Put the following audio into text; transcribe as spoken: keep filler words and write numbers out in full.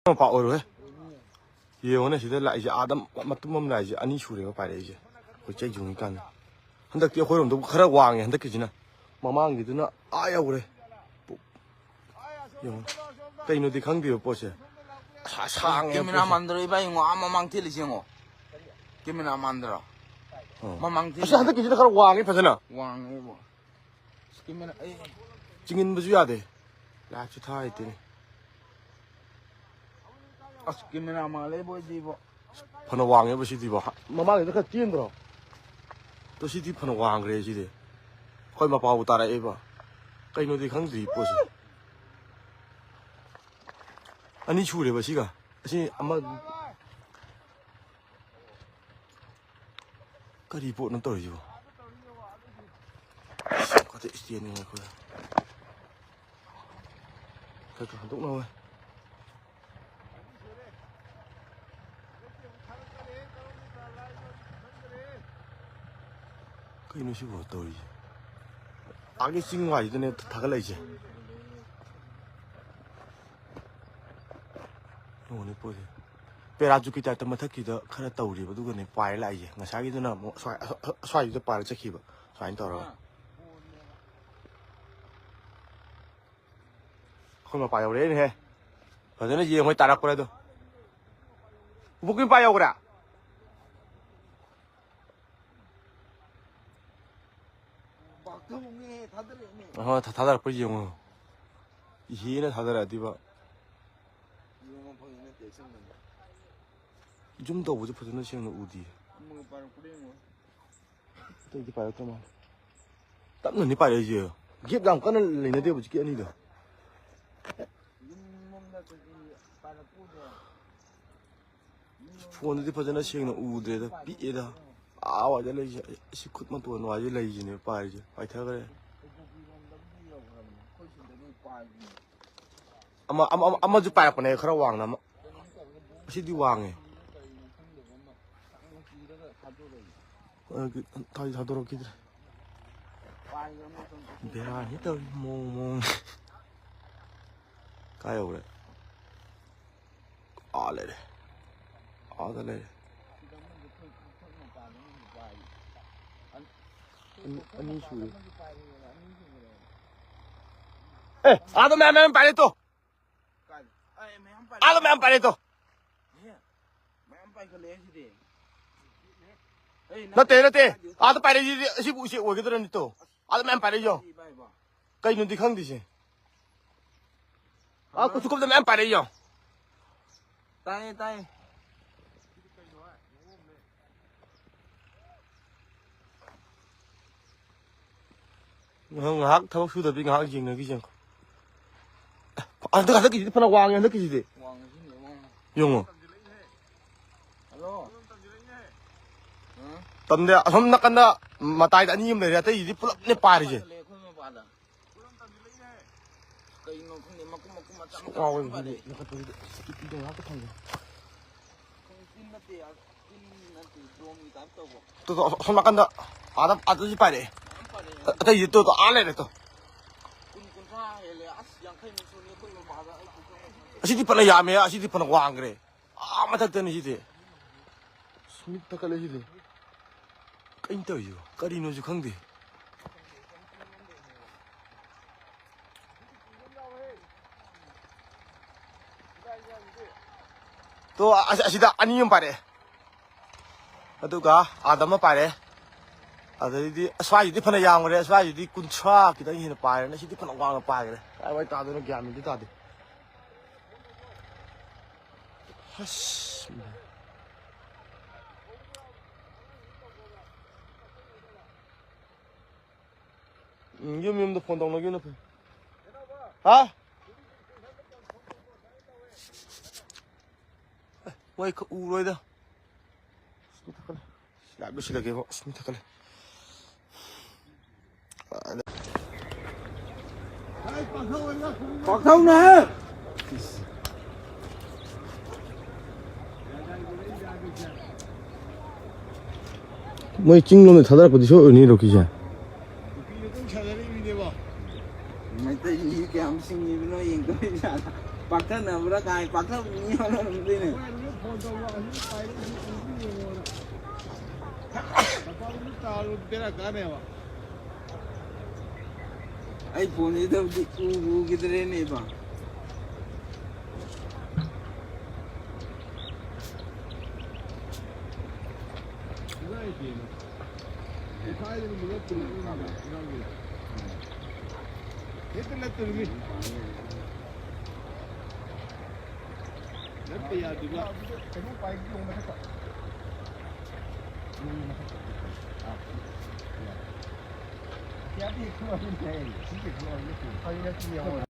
ꯃꯄꯥ ꯑꯣꯏꯔꯣꯏꯍꯦ꯫ ꯌꯦꯡꯉꯣꯅꯦ, ꯁꯤꯗ ꯂꯥꯛꯏꯁꯦ, ꯑꯥꯗ ꯃꯇꯨꯝ ꯑꯃ ꯂꯥꯛꯏꯁꯦ ꯑꯅꯤ ꯁꯨꯔꯦꯕ ꯄꯥꯏꯔꯛꯏꯁꯦ꯫ ꯑꯩꯈꯣꯏ ꯆꯩ ꯌꯨꯡꯉꯤ ꯀꯥꯟꯗ ꯍꯟꯗꯛꯇꯤ ꯑꯩꯈꯣꯏꯔꯣꯝꯗꯕꯨ ꯈꯔ ꯋꯥꯡꯉꯦ ꯍꯟꯗꯛꯀꯤꯁꯤꯅ꯫ ꯃꯃꯥꯡꯒꯤꯗꯨꯅ ꯑꯥ ꯌꯧꯔꯦ꯫ ꯄꯨ-, ꯌꯦꯡꯉꯣ꯫ ꯀꯩꯅꯣꯗꯤ ꯈꯪꯗꯦꯕ ꯄꯣꯠꯁꯦ꯫ ꯑꯁ, ꯁꯥꯡꯉꯦ ꯀꯦꯃꯦꯔꯥ ꯄꯣꯠꯁꯦ꯫ ꯃꯥꯟꯗ꯭ꯔꯣ ꯏꯕꯥꯏ? ꯌꯦꯡꯉꯣ, ꯑꯥ ꯃꯃꯥꯡ ꯊꯦꯠꯂꯤꯁꯦ ꯌꯦꯡꯉꯣ꯫ ꯀꯦꯃꯦꯔꯥ ꯃꯥꯟꯗ꯭ꯔꯣ? ꯑꯣ꯫ ꯃꯃꯥꯡ ꯑꯁ, ꯊꯦꯠꯂꯤꯁꯦ꯫ ꯍꯟꯗꯛꯀꯤꯁꯤꯅ ꯈꯔ ꯋꯥꯡꯉꯦ ꯐꯖꯅ꯫ ꯋꯥꯡꯉꯦꯕꯣ꯫ ꯑꯁ, ꯀꯦꯃꯦꯔꯥ, ꯑꯩ ꯆꯤꯡꯏꯟꯕꯁꯨ ꯌꯥꯗꯦ꯫ ꯂꯥꯏꯠꯁꯨ ꯊꯥ ꯍꯩꯇꯦꯅꯦ꯫ ꯑꯁ, ꯀꯦꯃꯦꯔꯥ ꯃꯥꯜꯂꯦꯕꯣ ꯑꯩꯗꯤꯕꯣ꯫ ꯐꯅ ꯋꯥꯡꯉꯦꯕ ꯁꯤꯗꯤꯕꯣ꯫ ꯍ-, ꯃꯃꯥꯡꯒꯤꯗ ꯈꯔ ꯇꯦꯟꯗ꯭ꯔꯣ? ꯑꯗꯣ ꯁꯤꯗꯤ ꯐꯅ ꯋꯥꯡꯈ꯭ꯔꯦ ꯁꯤꯗꯤ꯫ ꯑꯩꯈꯣꯏ ꯃꯄꯥꯕꯨ ꯇꯥꯔꯛꯑꯦꯕ꯫ ꯀꯩꯅꯣꯗꯤ ꯈꯪꯗ꯭ꯔꯤ ꯄꯣꯠꯁꯦ꯫ ꯑꯅꯤ ꯁꯨꯔꯦꯕ ꯁꯤꯒ꯫ ꯑꯁꯤ ꯑꯃ ꯀꯔꯤ ꯄꯣꯠꯅꯣ ꯇꯧꯔꯤꯁꯤꯕꯣ? ꯈꯣꯠꯇ ꯏꯁꯇꯦꯟꯅꯤ ꯑꯩꯈꯣꯏ꯫ ꯈꯔ ꯈꯔ ꯍꯟꯗꯣꯛꯅꯧꯍꯦ꯫ ꯀꯩꯅꯣ ꯁꯤꯕꯣ ꯇꯧꯔꯤꯁꯦ? ꯑꯥꯒꯤ ꯆꯤꯡ ꯋꯥꯏꯗꯨꯗꯅꯦ ꯊꯥꯒꯠꯂꯛꯏꯁꯦ꯫ ꯌꯦꯡꯉꯨꯅꯦ ꯄꯣꯠꯁꯦ꯫ ꯄꯦꯔꯥꯆꯨꯠꯀꯤ ꯇꯥꯏꯞꯇ ꯃꯊꯛꯀꯤꯗ ꯈꯔ ꯇꯧꯔꯤꯕ, ꯑꯗꯨꯒꯅꯦ ꯄꯥꯏꯔ ꯂꯥꯛꯏꯁꯦ꯫ ꯉꯁꯥꯏꯒꯤꯗꯨꯅ ꯑꯃꯨꯛ ꯑꯁ꯭ꯋꯥꯏ-, ꯑ-, ꯑ-, ꯑꯁ꯭ꯋꯥꯏꯁꯤꯗ ꯄꯥꯏꯔ ꯆꯠꯈꯤꯕ꯫ ꯁꯨꯃꯥꯏꯅ ꯇꯧꯔꯒ꯫ ꯑꯩꯈꯣꯏ ꯃꯄꯥ ꯌꯧꯔꯛꯑꯦꯅꯦꯍꯦ꯫ ꯐꯖꯅ ꯌꯦꯡꯉꯣ ꯇꯥꯔꯛꯄ꯭ꯔꯥ ꯑꯗꯣ꯫ ꯏꯕꯣꯛꯀꯤ ꯃꯄꯥ ꯌꯧꯈ꯭ꯔꯦ? ꯄꯥꯛꯊꯣꯡꯉꯦ, ꯊꯥꯗꯔꯛꯑꯦꯅꯦ꯫ ꯑꯍꯣꯏ, ꯊꯥ-, ꯊꯥꯗꯔꯛꯄ ꯌꯦꯡꯉꯣ꯫ ꯏꯍꯦꯅ ꯊꯥꯗꯔꯛꯑꯗꯤꯕ꯫ ꯌꯦꯡꯉꯣ, ꯐꯪꯉꯦ ꯅꯠꯇꯦ, ꯑꯁꯦꯡꯕꯅꯤ꯫ ꯖꯨꯝ ꯇꯧꯕꯁꯦ ꯐꯖꯅ ꯁꯦꯡꯅ ꯎꯗꯦ꯫ ꯑꯃꯒ ꯄꯥꯏꯔꯛꯄ꯭ꯔꯥ ꯌꯦꯡꯉꯣ꯫ ꯑꯇꯩꯗꯤ ꯄꯥꯏꯔꯛꯇ꯭ꯔ ꯃꯥꯜꯂꯦ꯫ ꯇꯞꯅꯅꯤ ꯄꯥꯏꯔꯛꯏꯁꯦ꯫ ꯒꯦꯞ ꯌꯥꯝ ꯀꯟꯅ ꯂꯩꯅꯗꯦꯕ ꯍꯧꯖꯤꯛꯀꯤ ꯑꯅꯤꯗꯣ꯫ ꯌꯨꯝ ꯂꯣꯝꯗ ꯀꯩꯀꯩ ꯄꯥꯏꯔꯛꯄ ꯎꯗ꯭ꯔꯣ? ꯐꯣꯟꯗꯨꯗꯤ ꯐꯖꯅ ꯁꯦꯡꯅ ꯎꯗ꯭ꯔꯦꯗ, ꯄꯤꯛꯑꯦꯗ꯫ ꯑꯥ ꯋꯥꯏꯗ ꯂꯩꯁꯦ, ꯑꯩ ꯁꯤ ꯈꯨꯠ ꯃꯇꯣꯟ ꯋꯥꯏꯁꯦ ꯂꯩꯁꯤꯅꯦ ꯄꯥꯏꯔꯤꯁꯦ, ꯄꯥꯏꯊꯈ꯭ꯔꯦ꯫ ꯑꯃ, ꯑꯃ, ꯑꯃ, ꯑꯃꯁꯨ ꯄꯥꯏꯔꯛꯄꯅꯦ ꯈꯔ ꯋꯥꯡꯅ ꯑꯃ꯫ ꯑꯁꯤꯗꯤ ꯋꯥꯡꯉꯦ꯫ ꯑ, ꯊꯥꯗꯤ ꯊꯥꯗꯣꯔꯛꯈꯤꯗ꯭ꯔꯦ꯫ ꯕꯦꯔꯥꯅꯤ ꯇꯧꯔꯤ ꯃꯑꯣꯡ ꯃꯑꯣꯡ꯫ ꯀꯥꯏ ꯌꯧꯔꯦ? ꯂꯩꯔꯦ꯫ ꯑꯥꯗ ꯂꯩꯔꯦ꯫ ꯑꯅꯤ, ꯑꯅꯤ ꯁꯨꯔꯦ꯫ ꯑꯦ, ꯑꯥꯗ ꯃꯌꯥꯝ, ꯃꯌꯥꯝ ꯄꯥꯏꯔꯦ ꯇꯣ꯫ ꯀꯥꯏꯗ? ꯑꯩ ꯃꯌꯥꯝ ꯄꯥꯏꯔꯦ꯫ ꯑꯥꯗ ꯃꯌꯥꯝ ꯄꯥꯏꯔꯦ ꯇꯣ꯫ ꯑꯦ, ꯃꯌꯥꯝ ꯄꯥꯏꯈꯠꯂꯛꯑꯦ ꯁꯤꯗꯤ꯫ ꯑꯩ ꯅꯪ ꯅꯠꯇꯦ, ꯅꯠꯇꯦ꯫ ꯀꯥꯏꯗ? ꯑꯥꯗ ꯄꯥꯏꯔꯛꯏꯁꯤꯗꯤ ꯑꯁꯤꯕꯨ ꯎꯆꯦꯛ ꯑꯣꯏꯒꯗ꯭ꯔꯅꯤ ꯇꯣ꯫ ꯑꯥꯗ ꯃꯌꯥꯝ ꯄꯥꯏꯔꯛꯏ ꯌꯦꯡꯉꯣ꯫ ꯁꯤ ꯏꯕꯥ ꯏꯕꯣ꯫ ꯀꯩꯅꯣꯗꯤ ꯈꯪꯗꯦꯁꯦ꯫ ꯑꯥ, ꯀꯨꯊꯨꯀꯨꯞꯇ ꯃꯌꯥꯝ ꯄꯥꯏꯔꯛꯏ ꯌꯦꯡꯉꯣ꯫ ꯇꯥꯏꯌꯦ, ꯇꯥꯏꯌꯦ꯫ ꯉꯥꯏꯍꯥꯛ, ꯉꯥꯏꯍꯥꯛ ꯊꯕꯛ ꯁꯨꯗꯕꯤ ꯉꯥꯏꯍꯥꯛ ꯌꯦꯡꯅꯈꯤꯁꯦ ꯌꯦꯡꯉꯣ꯫ ꯍꯟꯗꯛ, ꯍꯟꯗꯛꯀꯤꯁꯤꯗꯤ ꯐꯅ ꯋꯥꯡꯉꯦ, ꯍꯟꯗꯛꯀꯤꯁꯤꯗꯤ꯫ ꯋꯥꯡꯉꯦ ꯁꯤꯅꯦ, ꯋꯥꯡꯉꯦ꯫ ꯌꯦꯡꯉꯣ꯫ ꯍꯜꯂꯣ꯫ ꯍꯥ? ꯇꯝꯗꯦ, ꯑꯁꯣꯝ ꯅꯥꯀꯟꯗ ꯃꯇꯥꯏꯗ ꯑꯅꯤ ꯑꯃ ꯂꯩꯔꯦ, ꯑꯇꯩꯁꯤꯗꯤ ꯄꯨꯂꯞꯅꯦ ꯄꯥꯏꯔꯤꯁꯦ꯫ ꯄꯥꯏꯈꯠꯂꯛꯑꯦ ꯑꯩꯈꯣꯏ ꯃꯄꯥꯗ꯫ ꯀꯩꯅꯣ ꯈꯪꯗꯦ, ꯃꯀꯨꯞ ꯃꯀꯨꯞ ꯃꯆꯥ ꯃꯆꯥ ꯉꯥꯎꯋꯦ ꯃꯌꯥꯝ ꯄꯥꯜꯂꯦ꯫ ꯁꯤꯗꯤ, ꯂꯧꯈꯠꯄꯁꯤꯗ ꯁ꯭ꯀꯨꯇꯤꯗꯣ ꯉꯥꯛꯇ ꯊꯝꯒꯦ꯫ ꯈꯪꯗꯦ, ꯇꯤꯟ ꯅꯠꯇꯦ, ꯇꯤꯟ ꯅꯠꯇꯦ, ꯗ꯭ꯔꯣꯟꯒꯤ ꯇꯥꯏꯞ ꯇꯧꯕ꯫ ꯇꯨ, ꯇꯨ, ꯑꯁꯣꯝ ꯅꯥꯀꯟꯗ, ꯑꯥꯗ, ꯑꯥꯗꯁꯨ ꯄꯥꯏꯔꯛꯑꯦ꯫ ꯃꯌꯥꯝ ꯄꯥꯜꯂꯦ, ꯌꯥꯝ꯫ ꯑꯇꯩꯗꯤ ꯇꯨ, ꯇꯨ, ꯑꯥ ꯂꯩꯔꯦ ꯇꯨ꯫ ꯀꯨꯟ, ꯀꯨꯟꯊ꯭ꯔꯥ ꯍꯦꯜꯂꯦ꯫ ꯑꯁ, ꯌꯥꯡꯈꯩꯃꯨꯛ ꯁꯨꯅꯤ ꯑꯩꯈꯣꯏ ꯃꯄꯥꯗ꯫ ꯑꯩ ꯄꯨꯊꯣꯛꯑꯒ ꯊꯝꯃꯦ꯫ ꯑꯁꯤꯗꯤ ꯐꯅ ꯌꯥꯝꯃꯦ, ꯑꯁꯤꯗꯤ ꯐꯅ ꯋꯥꯡꯈ꯭ꯔꯦ꯫ ꯑꯥ ꯃꯊꯛꯇꯅꯤ ꯁꯤꯗꯤ꯫ ꯁ꯭ꯃꯤꯠ ꯊꯛꯀꯠꯂꯦ ꯁꯤꯗꯤ꯫ ꯀꯩꯅꯣ ꯇꯧꯔꯤꯁꯤꯕꯣ? ꯀꯔꯤꯅꯣꯁꯨ ꯈꯪꯗꯦ꯫ ꯇꯣ, ꯑꯁ-, ꯑꯁꯤꯗ ꯑꯅꯤ ꯑꯃ ꯄꯥꯏꯔꯛꯑꯦ꯫ ꯑꯗꯨꯒ ꯑꯥꯗ ꯑꯃ ꯄꯥꯏꯔꯛꯑꯦ꯫ ꯑꯗꯩꯗꯤ ꯑꯁ꯭ꯋꯥꯏꯁꯤꯗꯤ ꯐꯅ ꯌꯥꯝꯈ꯭ꯔꯦ꯫ ꯑꯁ꯭ꯋꯥꯏꯁꯤꯗꯤ ꯀꯨꯟꯊ꯭ꯔꯥ ꯈꯤꯇꯪ ꯍꯦꯟꯅ ꯄꯥꯏꯔꯦꯅ꯫ ꯁꯤꯗꯤ ꯐꯅ ꯋꯥꯡꯅ ꯄꯥꯏꯈ꯭ꯔꯦ꯫ ꯀꯥꯏꯋꯥꯏ ꯇꯥꯗꯣꯏꯅꯣ ꯒ꯭ꯌꯥꯟ ꯃꯦꯟꯗꯤ ꯇꯥꯗꯦ꯫ ꯑꯁ꯫ ꯎꯝ, ꯌꯨꯝ ꯌꯨꯝꯗ ꯐꯣꯟ ꯇꯧꯅꯈꯤꯕꯅ ꯐꯩ꯫ ꯍꯥ? ꯑꯦ, ꯃꯣꯏ ꯈ-, ꯎꯔꯣꯏꯗ꯫ ꯁꯤ ꯃꯨꯊꯠꯈ꯭ꯔꯦ꯫ Sea life ꯂꯣꯏꯁꯤꯜꯂꯒꯦꯕ꯫ ꯁꯤ ꯃꯨꯊꯠꯈ꯭ꯔꯦ꯫ ꯄꯥꯛꯊꯧꯅ! ꯃꯣꯏ ꯆꯤꯡ ꯂꯣꯝꯗ ꯊꯥꯗꯔꯛꯄꯗꯤ ꯁꯣꯏ ꯑꯣꯏꯅꯤ, ꯔꯣꯀꯤꯁꯦ꯫ ꯃꯩꯇꯩꯁꯤꯡꯁꯤ ꯀꯌꯥꯝ ꯁꯤꯡꯉꯤꯕꯅꯣ ꯌꯦꯡꯗꯣꯏ ꯖꯥꯠꯂ? ꯄꯥꯛꯊꯅꯕ ꯀꯥꯏ ꯄꯥꯛꯊꯕ ꯃꯤ ꯌꯥꯎꯅꯔꯝꯗꯣꯏꯅꯦ꯫ ꯑꯩꯈꯣꯏ ꯑꯗꯨꯝ ꯐꯣꯟ ꯇꯧꯕ, ꯑꯁꯤ ꯄꯥꯏꯔꯛꯏꯁꯤ ꯎꯕ꯭ꯔ ꯌꯦꯡꯉꯣꯅ꯫ ꯃꯄꯥꯟꯂꯣꯝꯗ ꯇꯥꯔꯨ ꯕꯦꯔꯥ ꯀꯥꯅꯦꯕ꯫ ꯑꯩ ꯐꯣꯟꯁꯤꯗꯕꯨꯗꯤ ꯎꯕꯨ ꯎꯈꯤꯗ꯭ꯔꯦꯅꯦꯕ꯫ ꯏꯃꯥꯏ ꯄꯦꯝꯃ꯫ ꯄꯨꯈꯥꯏꯗꯅ ꯃꯨꯔꯛꯇꯅ ꯏꯃꯥꯏ ꯄꯦꯝꯃ꯫ ꯍꯦꯛꯇ ꯂꯠꯇꯣꯔꯤꯃꯤ꯫ ꯂꯠꯄ ꯌꯥꯗ꯭ꯔꯤꯕ꯫ ꯀꯩꯅꯣ ꯄꯥꯏꯕꯗꯣ ꯃꯊꯛꯇ꯫ ꯃꯊꯛꯇ꯫ ꯑꯥ꯫ ꯌꯥꯗꯦ, ꯈꯨꯋꯥ ꯑꯃ ꯂꯩ꯫ ꯁꯤꯒꯤ ꯈꯨꯋꯥ ꯑꯃ ꯂꯩ꯫